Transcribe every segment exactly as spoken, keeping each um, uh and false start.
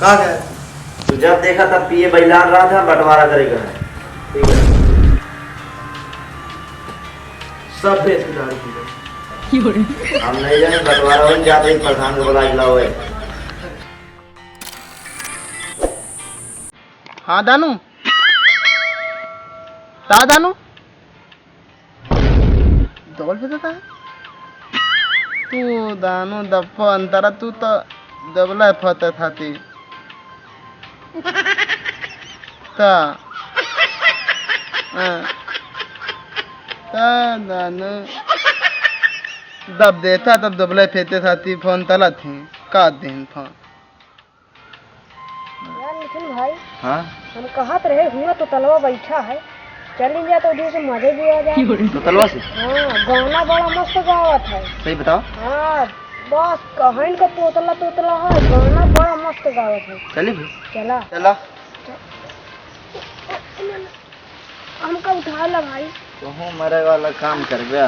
का है? तू जब देखा तब पिए बइलान रहत है, बंटवारा करे का है। ठीक है। सब बेच के दारू पी ले। हम नहीं जाने, बंटवारा हो जात है, प्रधान को बुला के लाओ है। हाँ दानू। का दानू? डबल फेंकत है? तू दानू दप्पा अंतरा, तू तो दबला फते थाती। ता। हाँ। ता दानू दब देता तब दबला फेंकत थाती, फोन तला थी। का दिन फोन। यार मिथुन भाई, हाँ? हम कहत रहे, हुआ तोतलवा बैठा है, चल जा तो उधर से मजे भी आ जाए। तोतलवा से? हाँ, गाना बड़ा मस्त गावत है। सही बताओ। हाँ, बस कहन का तोतला तोतला है, गाना बड़ा मस्त गावत है। चली भी? चला। चला। हमका उठा ला भाई। तुहूँ मरे वाला काम करबे।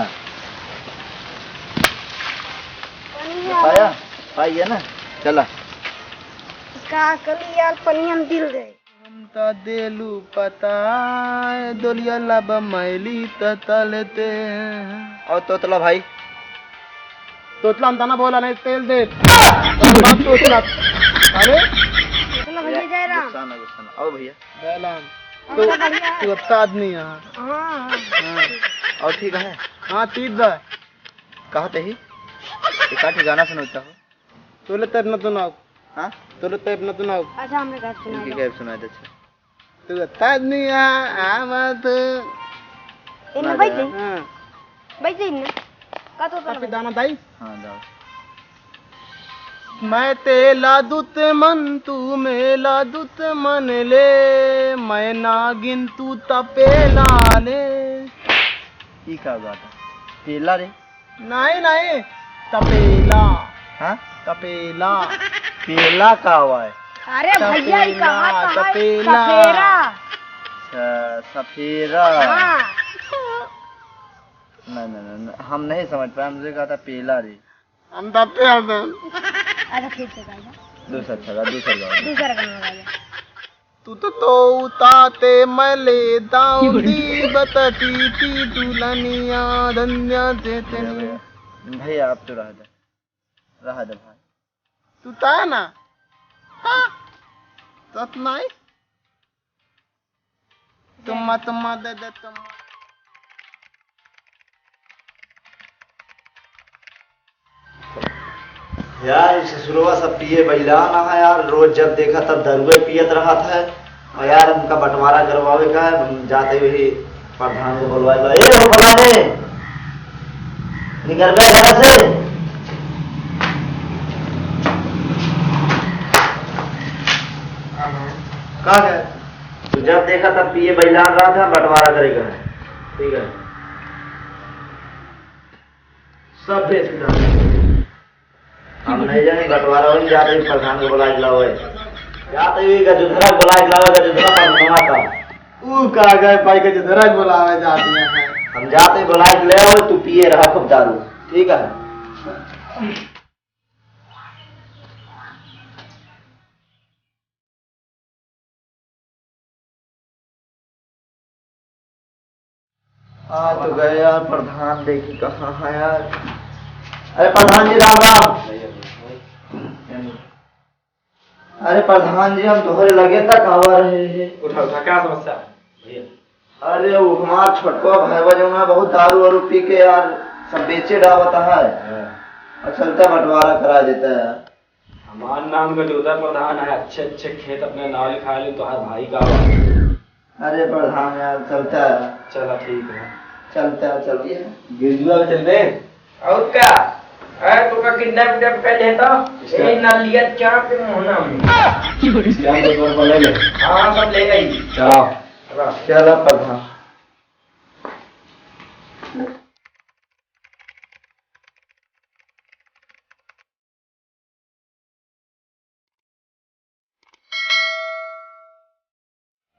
पाया? पाइए ना? चला। का करी यार, पनिया में दिल गए। हम त देलू पता, डोलिया लब मैली त तलते। और तोतला भाई? तोतला हम तना बोला नहीं, तेल दे। तोतला। अरे? तोतला भैया जय राम। गुस्सा ना, गुस्सा ना। आओ भैया। बैलाम। और तो बढ़िया है। तू अच्छा आदमी है। हाँ, हाँ। हाँ। और ठीक है? हाँ, ठीक बा। कहा ते ही? एक आठ गाना सुनाता हो। तोले तैप न सुनाओ। हाँ? तोले तैप न सुनाओ। अच्छा, हमने गाना सुना इनकी दो। गायब सुना दे, अच्छा। तू अच्छा आदमी है, आ बात। इन्हें ना बैठ दे। हाँ। बैठ जाइए ना। का तो काफी दाना दाई? हाँ, जाओ। मैं तेला दुतमन, तू मेला दुतमन ले, मैं नागिन, तू तपेला ले। ई का गाता? पेला रे? नहीं, नहीं, तपेला। हाँ? तपेला। पेला का हुआ है? अरे भैया, ई तपेला, कहा, कहा है? तपेला। सफेरा। अच्छा, सफेरा। हाँ। नहीं, नहीं, नहीं, नहीं, हम नहीं समझ पाए, हमसे कहा था पेला रे। हम तब पे हरदम। अच्छा, ठीक से गाइए। दूसरा अच्छा गा, दूसरा गाओ। दूसरा गाना गाइए। तू तो, तो उताते मले दाउंदी बतती थी दुल्हनिया धन्या चेतनी। भैया, भैया, आप तो रह दे, रह दे भाई। तू ता ना? हाँ? तत नहीं? तुम्मा, तुम्मा, दे, दे, तुम्मा। यार, ई ससुरवा सब पिए बइलान है यार, रोज जब देखा तब दरुए पियत रहत है। और यार, हमका बंटवारा करवावे का है, हम जाते वही प्रधान को बुलवाए ला। ए, हो प्रधान, निकल बे घर से। का है? तू जब देखा तब पिए बइलान रहत है, बंटवारा करे का है। ठीक है। सब बेच के डाल। हम नहीं जाने, बंटवारा हो जाते ही प्रधान को बुला के लाओ है। जाते ही गजोधरा को बुला के लाओ, गजोधरा पर मंगा था। ऊ का गए भाई, गजोधरा को बुलावे जाते हैं। हम जाते ही बुला के ले आओ, तू पिए रहा खूब दारू। ठीक है। आ तो गए यार, प्रधान देखी कहाँ है यार। अरे प्रधान जी, राम राम। अरे प्रधान जी, हम तोहरे लगे तक आवा रहे हैं। उठा, उठा, क्या समस्या है भैया? अरे, वो हमार छोटका भाईवा जौन है, बहुत दारू वारू पी के यार सब बेचे डावत है। हाँ। और चलता बंटवारा करा देता है। हमार नाम गजोधर प्रधान है, अच्छे अच्छे खेत अपने नाम लिखा ले, तोहार भाई का बा। अरे प्रधान यार, चलता है। चला ठीक है। चलता है, चलिए। गिरजुआ के चल दे। और का? अरे तो का किडनैप विडनैप कर ले तो? इसका ए ना लिया क्या पे मोहना में। क्या तो तोर पर ले ले। हाँ, सब ले गई। चलाओ। चला। चला प्रधान।